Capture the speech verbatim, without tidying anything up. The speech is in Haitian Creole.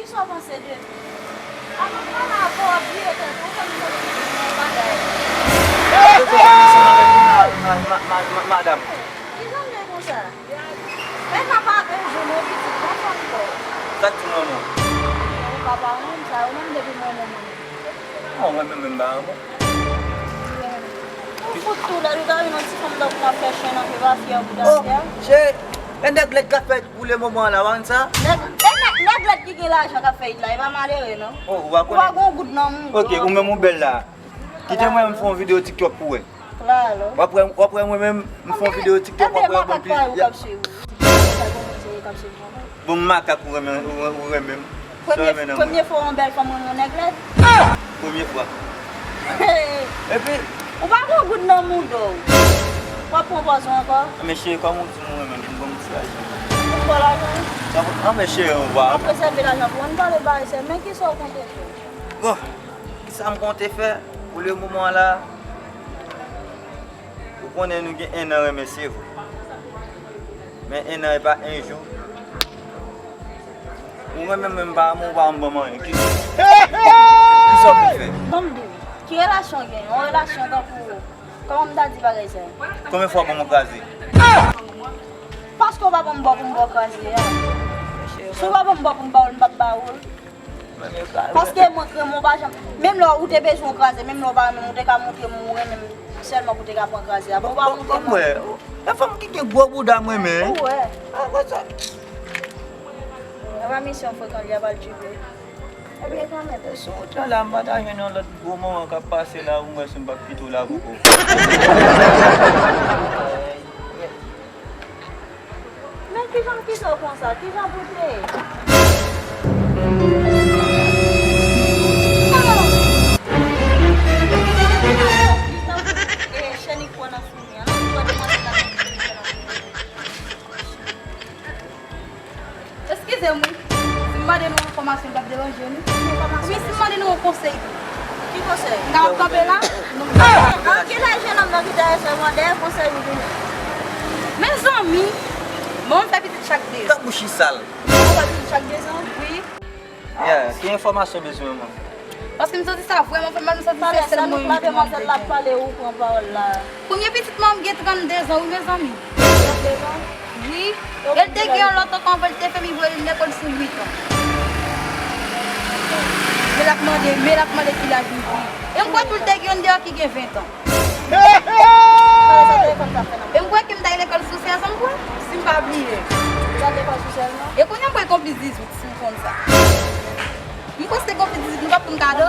Sa w panse de li? A, m ap pale avè w, w ap vire tèt ou, ou fè m santi m yon bagay. Ou te konn ansanm avèk ma-, ma-, ma-, ma-, madanm. Kijan m ye konsa? Men m ap ap yon jou, non, pitit, pa fè m pè. Sa k di manman w? Ou pa pa renmen m, sa yo menm depi mwen, mwen, mwen. Mwen menm, menm pa renmen w. Ou fout tou lèd, ou ta vin yon ti fanm tankou m ap fè chen nan pye pa fyè ou bouda fyè. Oh, cheri, e nèg lèd k ap fè pou le moman an la, w konn sa? Nèg, e nèg, nèg lèd ki gen lajan k ap fè it la, e pa malere, non. Oh, ou pa konnen. Ou pa gon goud nan mouda w. Ok, ou menm ou bèl la. Kite mwen m fè yon videyo TikTok pou wè. Klalo. W ap wè, w ap wè mwen menm, m fè yon videyo TikTok, w ap wè bon plis. Bon, m makak ou renmen, ou, ou renmen m. Sa w renmen nan mwen? Premye fwa yon bèl fanm renmen yon nèg lèd? Premye fwa. Epi? Ou pa gon goud nan mouda w. W ap pran pòz ou ankò? Men cheri, kòm ou di m ou renmen m, ban m ti lajan. Ou pran lajan? Sa pou, an, men cheri, ou pa. Apre sèvi lajan pou ann pale bagay sè, men kisa w konte fè? Bon, kisa m konte fè? Pou le moman la, ou konnen nou gen en an renmen, se vre. Men en an e pa en jou. Ou renmen mwen, m pa renmen w, ou pa renmen ban m anyen. Ki, kisa w vle fè? Ban m di w, ki relasyon w gen? Yon relasyon tankou, kòman m ta di bagay sa? Konbyen fwa w ban m kraze? Paske w pa ban m bò pou m ba w kraze a. Si w pa ban m bò pou m ba w l, m p ap ba ou l. Paske mwen, kremon pa janm, menm lè ou te bezwen w kraze, menm lè w pa renmen m, ou te ka montre m ou renmen m sèlman pou w te ka pran kraze a. Bon, ou pa montre m. Bon, bon, bon, e fanm ki gen gwo bouda m renmen. Ou wè. A, wè sa. E pa misyon frekan li ap al tchipe. Ebyen, kanmenm. E sou wout la, la, m pa ta jwenn yon lòt gwo manman k ap pase la, ou wè si m p ap kite w la poko. Men kijan m kite w konsa? Kijan pou te ye? Li tankou, e, chèn li pran nan fimi an. Li pran demanti nan fimi an. Eskize m, wi. Si m mande nou enfòmasyon, l p ap deranje nou? Wi, si m mande nou yon konsèy tou. Ki konsèy? M ka ap kanpe la? An, ki lè jennonm nan ki te resevwa dèyè konsèy ou vini? Mezanmi, bon, m fè pitit chak de zan. Tankou chi sal. Ou fè pitit chak de zan? Wi. Yeah, ki enfòmasyon w bezwen, man? Paske m santi sa vrèman fè m mal, m santi se sèl mwen menm ki manke. Talè sa, nou la demwazèl la ap pale, ou pran pawòl la. Premye pitit mwen, m gen trannde zan, wi, mezanmi. Trannde zan? Wi. E l te gen yon lòt ankò anvan l te fè m, li voye l lekòl sou uit an. Men l ap mande, men l ap mande ki laj m gen. E m kwè tou l te gen youn deyò ki gen ven an. Sa telefòn sa fè nan men w? E m kwè ke m t al lekòl sou sèz an, m kwè, si m pa bliye. Ou t al lekòl sou sèz an? E kounye a m kwè l konplis dizuit, si w konn sa. M panse l konplis dizuit, nou p ap konn kado.